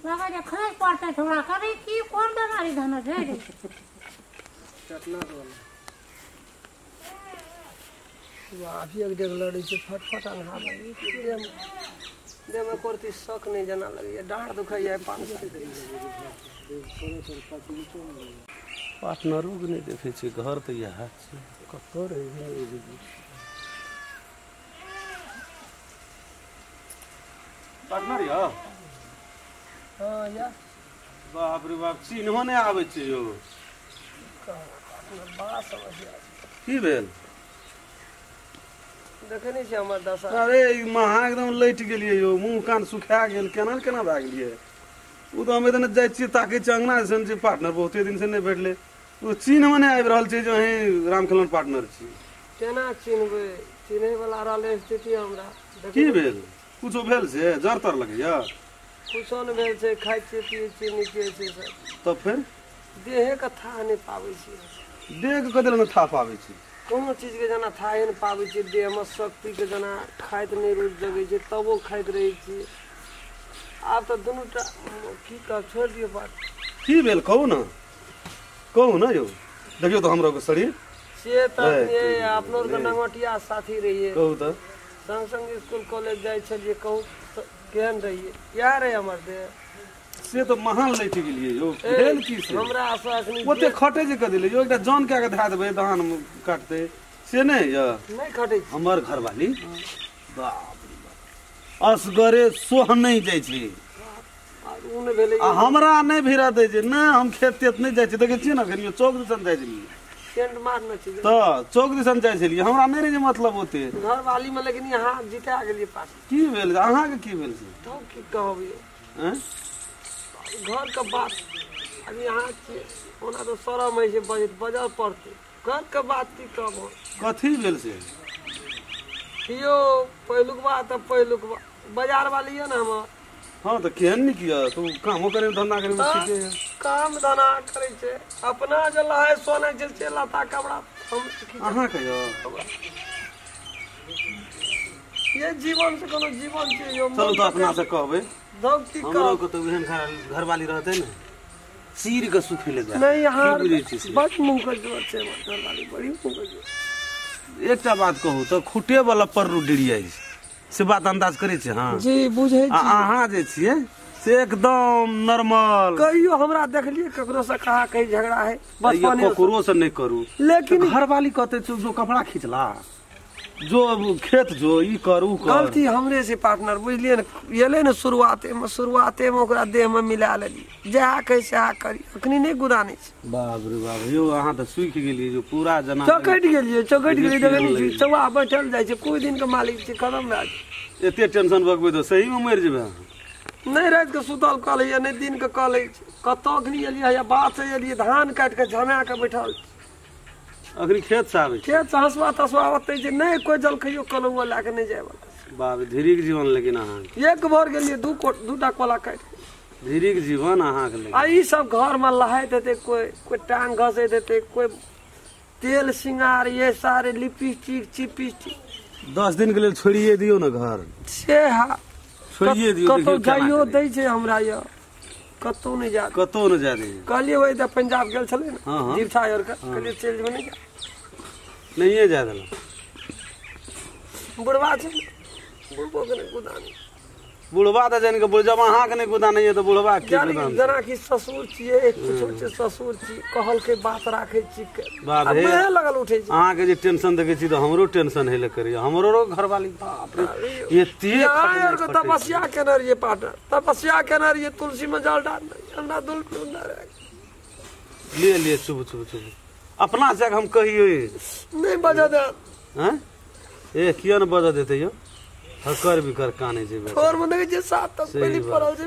लगे जे खसि पड़तै थोड़ा कभी की कोन बेमारी धन छै रे चटना वाला अभी एक डेग लड़ै छै फटफट अन्हा देहमे करती शक नहि जेना लगैया डाँड़ दुखैया 5 साल पार्टनरोके नहि देखै छियै घर तऽ इएह छै कतऽ रहै पार्टनर यौ। हाँ या बाप रे बाप चिन्हो नहि आबै छै यौ। बड़ा समस्या की भेल देखै नहि छियै हमर दशा। अरे महा एकदम लटि गेलियै यौ मुँह कान सुखा गेल केना केना भए गेलियै। ओ तऽ हम एतने जाइ छियै ताकै छियै अङ्गना दिसन छै पार्टनर बहुते दिनसँ नहि भेटलै ओ चिन्हमे नहि आबि रहल छै जे अहीं रामखेलौन पार्टनर छी। केना चिन्हबै चिन्हैवला रहलै स्थिति हमरा। की भेल कुछो भेल से जर तर लगैया? कुछो नहि भेल छै खाइ छियै पियै छियै नीके छै सब। तब फेर देहेके थाह नहि पाबै छियै। देहके कथी लए नहि थाह पाबै छी? कोनो चीजके जेना थाहे नहि पाबै छियै देहमे शक्तिके जेना खाइत नहि रुचि जगै छै तबो खाइत रहै छियै। आब तऽ दुनू टा की कहब छोड़ि दियौ बात। की भेल कहू ने कहू ने यौ। देखियौ तऽ हमरो शरीर से तऽ अपनो आरके नंगटिया साथी रहियै। कहू तऽ संग संग स्कूल कॉलेज जाइ छलियै कहू केहन रहियै इएह रहै हमर देह। से तऽ महान लटि गेलियै यौ भेल की से हमरा से अखनी ओते खटै जे कथी लए यौ एकटा जन कए कऽ धए देबै धान काटतै से नहि यऽ नहि खटै हमर घरवाली बाप रे बाप असगरे सोह नहि जाइ छै आ हमरा नहि भिड़ा दै छै नहि हम खेत तेत नहि जाइ छियै देखै छियै ने अखन चौक दिसन जाइ छलियै टेंट मारने छी तऽ चौक दिसन जाइ छलियै हमरा नहि रहै जे मतलब ओते घरवाली में लेकिन यहाँ जिता गेलियै पास। की भेल अहाँके की भेल से तब की कहब यौ घर के बात अभी यहाँ छियै ओना तऽ शरम होइ छै बजैत बजऽ पड़तै घर के बात की कहब। कथी भेल से यौ पहिलुकबा तऽ पहिलुकबा बाजार वाली यऽ ने हमर। हाँ तऽ केहन नीक यऽ तू कामो करे धंधा करे ठीके यऽ काम धंधा करै छै अपना जे लहाय सोनै छै से लता कपड़ा हम अहाँ कहियो ये जीवन से कोनो जीवन छै यौ। चलू तऽ अपना से कहबै की हमरो के तऽ एहन घरवाली रहतै ने चीर के सुखै ले नहीं यहाँ बड़ मुँह के जोर छै हमर घरवाली बड़ी मुँह के जोर। एकटा बात कहू तऽ खुटे वाला पर डिरियाइ से बात अंदाज करै छै। हाँ जी बुझै छी। अहाँ जे छियै से एकदम नॉर्मल। कहियो हमरा देखलियै ककरो से कहा कहीं झगड़ा है बचपने ककरो से नहीं करू लेकिन घरवाली कहते जो कपड़ा खींचला जो खेत जो ई कर ऊ कर गलती हमरे से पार्टनर बुझलियै ने एलै ने शुरुआते में ओकरा देह में मिला लेलियै जएह कहै सएह करी अखनी नहि गुदानै छै। बाप रे बाप यौ अहाँ तऽ सुखि गेलियै जो पूरा जना चौकटि गेलियै देखै नहि छी चौआ बैठल जाइ छै कोइ दिन के मालिक छै खतम भए जाइ। एते टेंशन बगबै तऽ सही में मरि जेबै। नहि राति के सुतल कल होइए नहि दिन के कल होइ छै कतऽ अखनी एलियै हैया बात से एलियै धान काटि के झमा के बैठल अखनी खेत से आबै खेत से हँसुआ तसुआ ओतै छै नहि कोइ जलखैयो कलौआ लए के नहि जायवला। बाप धीरे के जीवन लेकिन अहाँ एक भर गेलियै दूटा कोला काटि धीरे के जीवन अहाँके लेकिन आ ई सब घर में लहाइत हेतै कोइ कोइ टांग घसैत हेतै कोइ तेल सिंगार ये सारे लिपस्टिक चिपस्टिक 10 दिन के लेल छोड़िए दियौ ने घर से हा छोड़िए दियौ। कतौ जाइयो दै छै हमरा यऽ कतौ नहि जा कतौ नहि जा दै। कहलियै ओहि तऽ पंजाब गेल छलै ने दीक्षा आरके कहलियै चलि जेबै नहि जा नहिए जा देलक। बुढ़वा छै ने बुढ़बो के नहि गुदानी बुढ़वा तऽ जानि कऽ जब अहाँके नहि गुदानै तऽ बुढ़वा के गुदान जेनाकि ससुर छियै कुछो छै ससुर छी कहलकै बात राखै छी लगल उठै छै। अहाँके जे टेंशन देखै छी तऽ हमरो टेंशन हेले करैया हमरो घरवाली बाप रे एते तपस्या केने रहियै पार्टनर तपस्या केने रहियै तुलसी में जल डालने हमरा ले ले चुप चुप चुप अपना से हम कहियै नहि बजऽ दे। हैं ए किया ने बजऽ देतै यौ हकर बिकर कानै छै ठोर में देखै छियै 7 तक पहिले पड़ल छै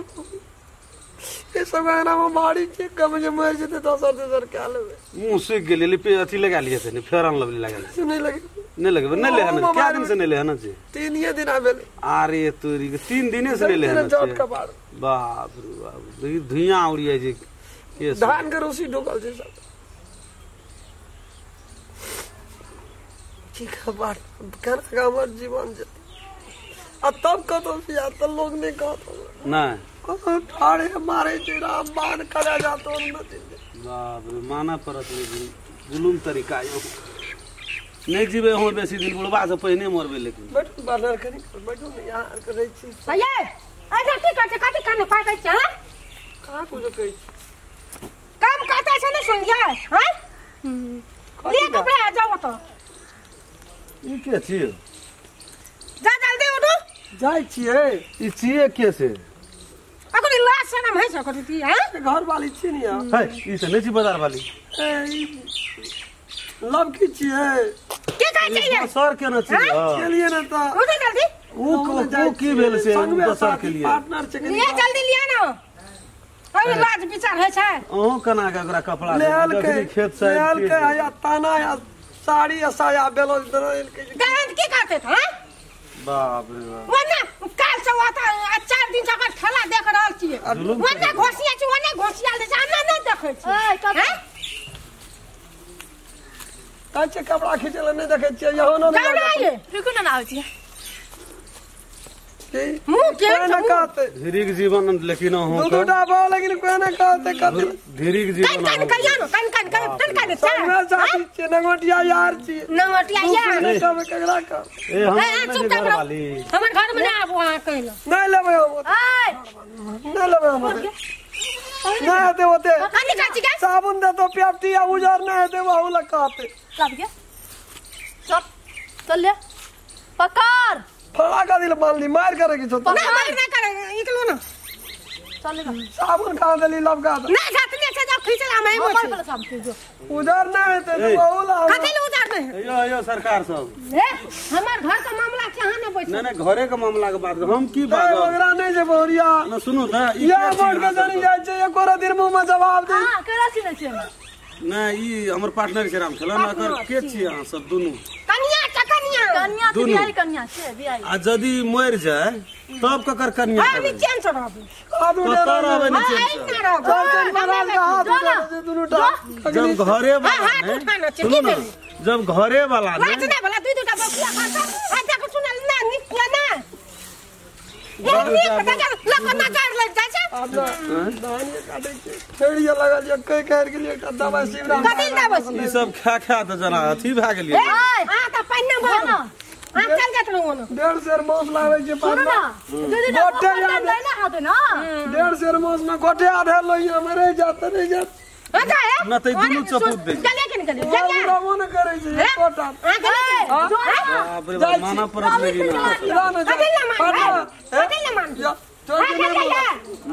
ये सब अंगना में मारी छै कम जे मरि जेतै दोसर तेसर कए लेबै। मुँह सुखि गेलै लिपि अथी लगा लियै से फेरन लवली लगा लियै से नहि लगे नहि लगेबै नहि लेहन कए दिन से नहि लेहन छै 3 दिन आ भेलै। अरे तोरी के 3 दिने से नहि लेहन जट कपार बाप रे बाप देखी धुइयाँ उड़िया छै धान के रूसी ढुकल छै सब। ठीक है बात केना हमर जीवन जेतै। आ तब कतौ से आयत तऽ लोग नहि कहत नहि कतौ ठाढ़े मारै छै राम बाण करा जात बाप रे मानऽ पड़त लेकिन जुलुम तरीका यौ नहीं जीवे हो बेसी दिन बुढ़बा से पहिने मरबे लेकिन बैठू बानर कनी बैठू ने यहाँ आर के रहै छी ये ऐसा की करते कथी कान पाकै छै हां कहाँ कुछो कहै छी काम काटे छै ने सुन लिया हां लिए कपड़ा आ जाओ तो ई के छी जा जल्दी उठू जाइ छियै ई छियै के से अखन लाज शरम है सकत ती हां घर वाली छी ने है ई से नहीं छी बाजार वाली लव की छियै के कहै छै सर केना छी चलिए ने त उठू जल्दी ऊ की भेल से दोसर के लिए पार्टनर छै लिए जल्दी लिया ना अरे लाज विचार है छै अहूँ केना के ओकरा कपड़ा ले खेत से लेलकै या ताना या साड़ी या साया बेलोज देलकै गंद की करते थे हां बाप रे बाप ओने काल से आता 4 दिन से ओकर ठेला देख रहल छियै ओने घोसिया छै ओने घोसिया दे छै हमरा नहि देखै छी ए काहे छै कपड़ा खींचै लए नहि देखै छियै यहाँ ना नहि रुकू ना आबै छी मुंह के ना कहते धीरिक जीवन लेकिन अहूँ दू दूटा बाल लेकिन कोई ना कहते कथि धीरिक जीवन कन कन करिया न कन कन कन कन कन संगे साथी छियै नंगोटिया यार छियै नंगोटिया यार नहि कहबै केकरा कहबै ए हम घर वाली हमर घर में ना आबू अहाँ कहलो नहि लेबै हम ए नहि लेबै हम नहि हेतै ओते कनी काची के साबुन देतो पेप्टी आ उजर नहि हेतै वहू लए कहते लाब के चल चल ले पकड़ फड़ा का दिल मानली मार करे की छो ना मार ना करे निकलो ना चल ले साबुन कहाँ देली लबका दे ना जात ने छै जब खींचला हम मोबाइल पर साबुन जो उजर नहि हेतै तऽ वहू लए कथि ले उजर नहि यो यो सरकार सब ए हमर घर के मामला के अहाँ न बैठू नहीं नहीं घरे के मामला के बात हम की बात ओकरा नहीं छै बहुरिया ना सुनू त ई या बोर्ड के जनी जाइ छै एको दिन मुंह में जवाब दे हां केरा छी नै छै नहीं ई हमर पार्टनर छै राम खेलन अगर के छी अहाँ सब दुनू कनिया छ कनिया कनिया के बियाह कनिया छै बियाह आ यदि मर जाए तब ककर कनिया हां निचेन से रहबे हाथ उठा रहबे निचेन से दुनू टा जब घरे वाला सुनू ना जब घरे वाला लाज ना भला दुई दुटा बकिया खाता आ देखो सुनल ना निक ना ये पता चल लग ना कर लग जाय छै आब धान काटै छै फेरिया लगल जे कई कहर के लिए एकटा दवाई शिवराम कथि दवाई ई सब खा खा त जना अथी भए गेलियै हां त पानि ना भर हां चल जात रहू ना 1.5 सेर मांस लाबै छै सुनू ना दीदी ना गोटे गोटे ना हाथ ना 1.5 सेर मांस में गोटे आधा लोई हमरे जात नहीं जात हां जा है ना त दुनू चपूत दे चले के निकल जा रामो न करै छै एकोटा हां बाप रे बाप माना परत लगी ना ना कथि ना मान कथि ना मान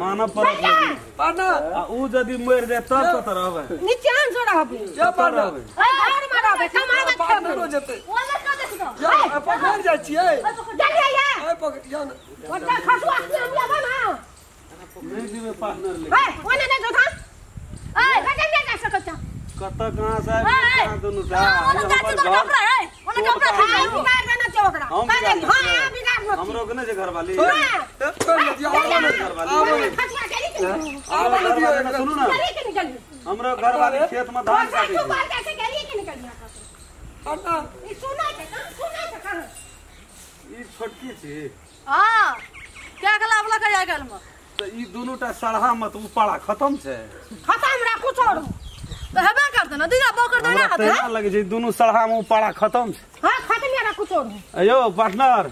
माना परत लगी पाना आ ऊ यदि मर जाए तब कत रहबै निचान से रहबै जा पाना ए घर में रहबै कमाबै पाना रो जेतै ओने का देख दो जा पकड़ जाइ छियै चल जा ए पकड़ जा ना ओटा खसुआ के हम लेबै ना नहीं जीवे पार्टनर ले ए ओने नहीं जोथा ए कते नहीं जा सकत छ कत कहां से आबि दुनू टा ओने चाची तो कपड़ा है ओने कपड़ा हां बिगाड़ देना छै ओकरा हां हां बिगाड़ नो हमरो के नै छै घरवाली खसुआ चली के आब न दियो सुनू ना चली के निकल हमरो घरवाली खेत में धान काटे तू बाहर कैसे गेली के निकल पाना ई सुना छै कहां सुना छै कहां ई छोटकी छी हां क्या गला वाला का गेल में त ई दुनू टा सड़हा मत उपाड़ा खत्म छै खत्म राखू छोड़ू त हेबे करते ना दीदा बकर दे ना हाथ हमरा लगे छै दुनू सड़हा में उपाड़ा खत्म छै हां खत्म राखू छोड़ू अयो पार्टनर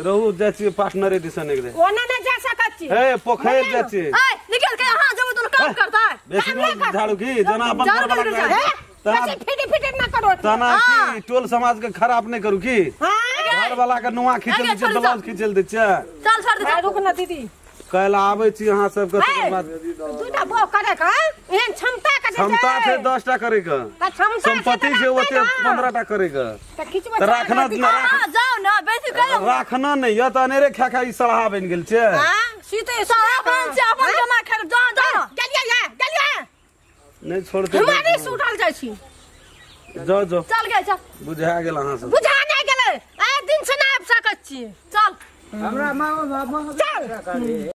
रहू जाइ छियै पार्टनरे दिसन एक दे ओना नै जा सकत छी ए पोखरि जाइ छी ए निकल के हां जब तू काम करता है बेसी झाड़ू की जना अपन घर वाला के फिटे फिटे ना करो तना की टोल समाज के खराब नहीं करू की हां घर वाला के नुआ खींचल दै छै ब्लाउज खींचल दै छै चल छोड़ दे रुक ना दीदी काल्हि आबै छी अहाँ सबके तकर बाद दूटा बो करे के एहन क्षमता के क्षमता छै 10 टा करे के त क्षमता संपत्ति छै ओते 15 टा करे के त खिचबो त राखना हां जाओ ना बेसी कर राखना नहीं य त अनेरे खा खा ई सड़हा बनि गेल छै हां सीते सड़हा बन छै अपन कमा खा जाओ जाओ चलिए या चलिए नहीं छोड़ते हमारे सुटल जाइ छी जाओ जाओ चल गए चल बुझा गेल अहाँ सब बुझा नहीं गेलै आ दिन से ना आबि सकैत छी चल हमरा माँ बाप चल।